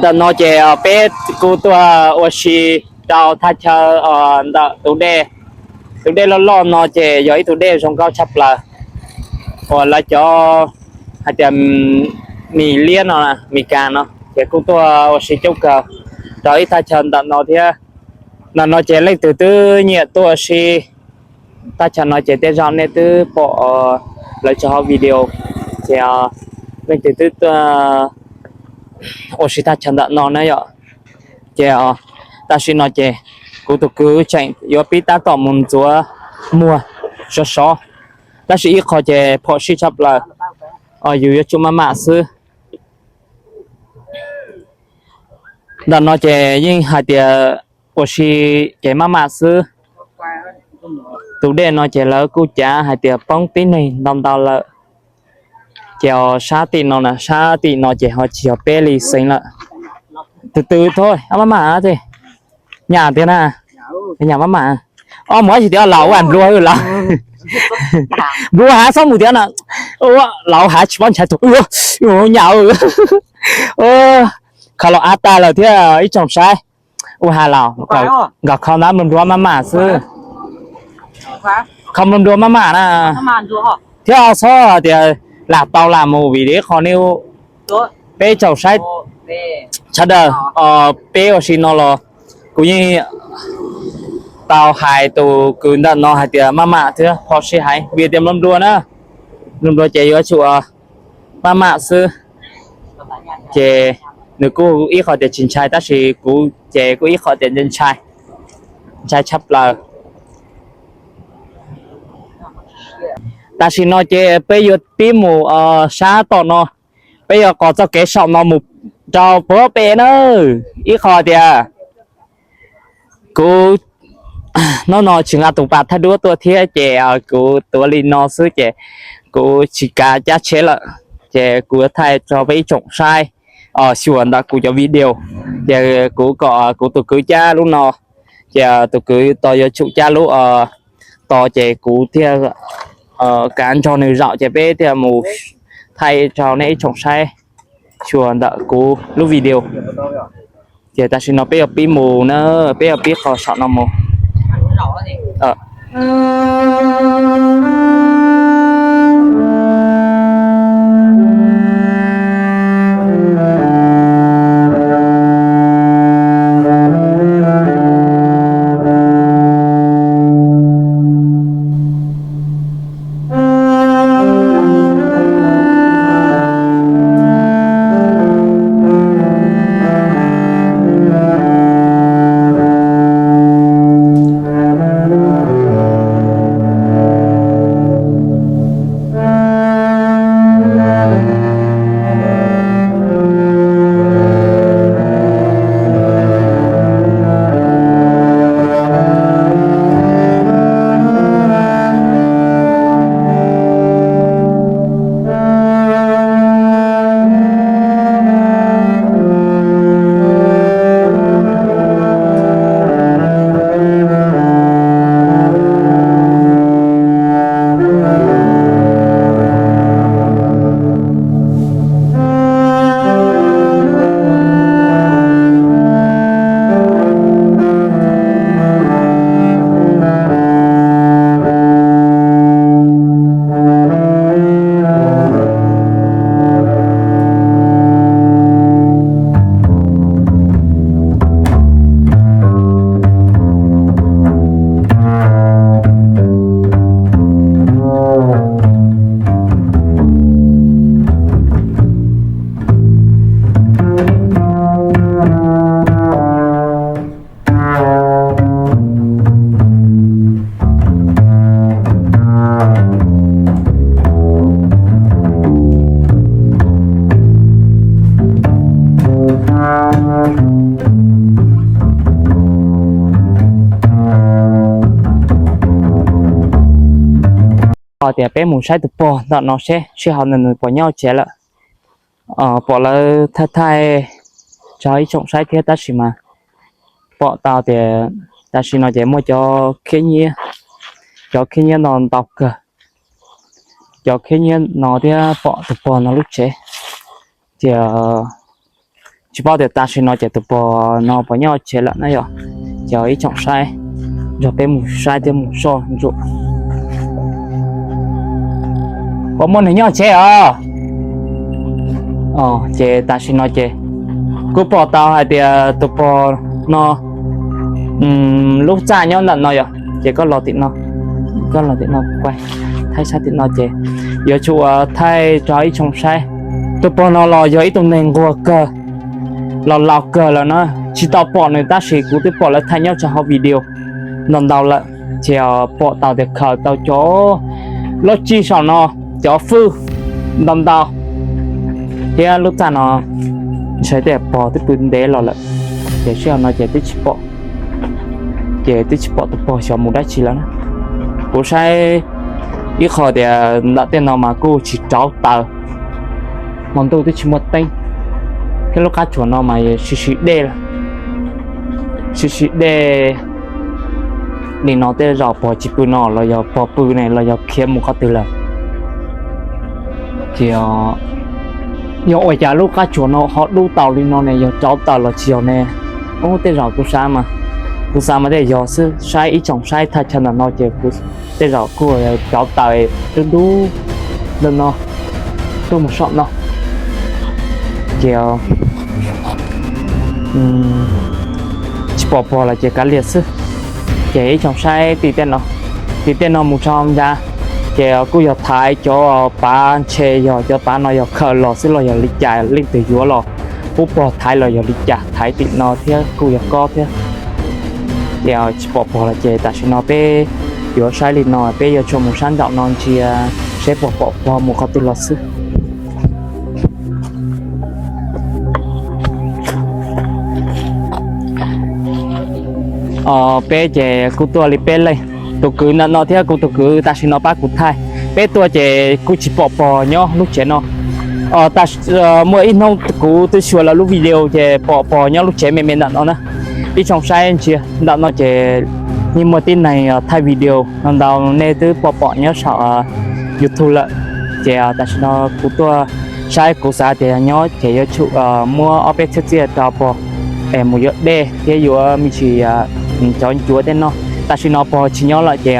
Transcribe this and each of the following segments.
Ntawm no ces peb kuj tuaj ua si rau thaj chaw ntawm tus dej. Tus dej loj loj no ces yog ib tug dej zoo nkauj tshaj plaws uas lawv cov hais tias Mis Liab no, Mis Kas no ces kuj tuaj ua si coob kawg rau ib thaj chaw ntawm no thiab. Ntawm no ces leej twg twb nyiam tuaj ua si thaj chaw no ces tej zaum nej twb pom lawv tso hauv video ces leej twg twb tuaj ua si thaj chaw ntawm no na yom. Ces tam sim no ces kuv tus kwv tseem yuav pib tab tom mus ntxuav muag sov sov, tab sis ib qho ces phom sij tshaj plaws, yus yuav tsum maj mam xwb. Ntawm no ces yeej hais tias ua si ces maj mam xwb. Tus dej no ces lawv kuj cav hais tias poob tib neeg ntau ntau lawm. Ces sab tim no na, sab tim no ces ho tsis yog peb li xeev lawm. Tus twg thov maj mam, nyam tiag na, nyam maj mam. Ob mus ib tsis tias laus ua nplua laus, nplua hav txhob mus tias na, laus hav tsis paub ntshai tus nyam. Kho los av tag lawm thiab ib tsoom saib. Ua has los nkawd kho ntab nplua nplua maj mam xwb, kho nplua nplua maj mam na, thiab txhob tias lam tau lam mus vim li qhov nej peb tsoom saib sawv daws, peb ua si no los kuv yeej tau hais tus kwv ntawm no hais tias maj mam thiab phom sij heev vim tias nplua nplua na, nplua nplua ces yuav tsum maj mam xwb. Ces nws kuj ib qho tias tsis ntshai tab sis kuv ces kuj ib qho tias ntshai, ntshai tshaj plaws. Tam sim no ces peb yuav pib mus sab tom no, peb yuav qos txoj kev saum no mus rau puag pem na. Ib qho tias kuv hnub no tsis nqa tus pas thaij duab tuaj thiab ces kuv tuav li no xwb ces kuv tsis kav cab tsheb lawm. Ces kuv yuav thaij rau peb ib tsoom saib xyuas ntawm kuv cov video. Ces kuv kom kuv tus kwv cab lub no, ces tus kwv tos yuav tsum cab lub tos ces kuv thiaj kav nrog nws zaum ces peb thiaj mus thaij rau nej ib tsoom saib xyuas ntawm kuv lub video. Ces tam sim no peb yuav pib mus na, peb yuav pib qos saum no mus. Ho tias peb mus saib tus pog ntawm no seb sij hawm no nws puas nyob tsev lawm. Pom lawv thaij thaij tso ib tsoom saib thiab tab sis mas pom tau tias tam sim no ces muaj cov khiab nyiab, cov khiab nyiab no ntau kawg. Cov khiab nyiab no thiab pom tus pog no lub tsev, ces Tsis paub tias tam sim no ces tus pog no puas nyob tsev lawm na yom. Ces ib tsoom saib, nrog peb mus saib thiab mus soj ntsuam. Puas muaj neeg nyob tsev os? Ces tam sim no ces kuv pom tau hais tias tus pog no lub txaj nyob ntawm no yom, ces koj los tim no, koj los tim no, thaij sab tim no ces yuav tsum ua thaij rau ib tsoom saib. Tus pog no los yog ib tug neeg nquag kawg, los laus kawg lawm na, tsis tau pom nws tab sis kuv twb pom lawv thaij nyob rau hauv video ntau ntau lawm. Ces pom tau tias khaws tau cov lub cij saum no, cov fwj ntau ntau, thiab lub txaj no ntshe tej pog twb pw ntev los lawm, ces sij hawm no ces twb tsis pom, ces twb tsis pom tus pog xyov mus dab tsi lawm na. Kuv saib ib qho tias ntawm tej no mas kuj tsis rauv taws, hmo ntuj twb tsis muaj teeb, thiab lub qab tsuas no mas sib sib dej, sib sib dej li no tej zaum pog tsis pw no los yog pog pw ne los yog khiav mus qhov twg lawm. Ces yog ua cas lub qab tsuas no ho dub tau li no ne, yog rauv taws los tsis yog ne? Ub, tej zaum kuv xav mas, kuv xav mas tej yog xwb, saib ib tsoom saib thaj chaw ntawm no ces kuv tej zaum kuj rauv taws dub dub ntawm no tuaj mus saum no. Ces tsis pom pog los ces kav liam xwb. Ces ib tsoom saib tim tej no, tim tej no mus tso ntsa, ces kuj yog thaiv cov pav ntshe yog cov pav no yog khaws los xwb los yog li cas, leej twg yuav los pub pog thaiv los yog li cas, thaiv tim no thiab kuj yog kob thiab. Ces tsis pom pog los ces tam sim no peb yuav saib li no, peb yuav tsum mus sab nraum no ntsia seb puas pom pog mus qhov twg los xwb. Peb ces kuj tuaj li peb leeg, tus kwv ntawm no thiab kuv tus kwv tam sim no pab kuv thaij. Peb tuaj ces kuj tsis pom pog nyob lub tsev no. Muaj ib hnub kuv twb xyuas lawv lub video ces pom pog nyob lub tsev me me ntawm no na. Ib tsoom saib ntsia ntawm no ces yeej muaj tib neeg thaij video no ntau nej twb pom pom nyob saum YouTube lawm. Ces tam sim no kuv tuaj saib, kuv xav tias nyob ces yuav tsum muab ob peb txhiab txiaj rau pog es mus yuav dej thiab yuav me ntsis cov ncuav tej no. Tam sim no pog tsis nyob lawm ces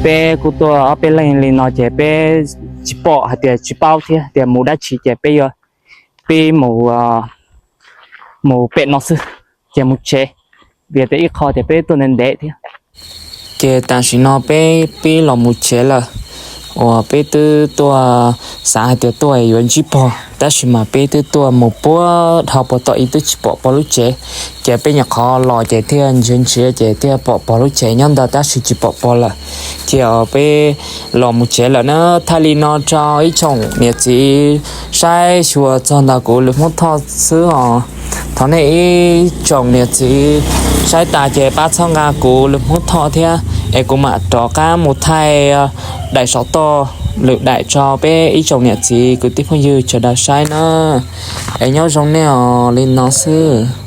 peb kuj tuaj ob peb leeg li no ces peb tsis pom hais tias tsis paub thiab tias mus dab tsi ces peb yuav pib mus, mus pem no xwb ces mus tsev, vim tias ib qho tias peb tuaj ntev ntev thiab. Ces tam sim no peb pib los mus tsev lawm, uas peb twb tuaj xav hais tias tuaj yuav ntsib pog tab sis mas peb twb tuaj mus puag dhau puag tom ib twb tsis pom pog lub tsev. Ces peb nyuam qhuav los ces thiaj ntsia ntsia ces thiaj pom pog lub tsev nyob ntawd tab sis tsis pom pog lawm. Ces peb los mus tsev lawm na. Thaij li no rau ib tsoom niam txiv saib xyuas txog ntawm kuv lwm Hmoob Thoj xwb os. Thov nej ib tsoom niam txiv saib tas ces pab txhawb nqa kuv lwm Hmoob Thoj thiab es kuv mam rov qab mus thaij daim saum toj lwm daim rau peb ib tsoom niam txiv kwv tij phooj ywg sawv daws saib na. Es nyob zoo nej os, li no xwb.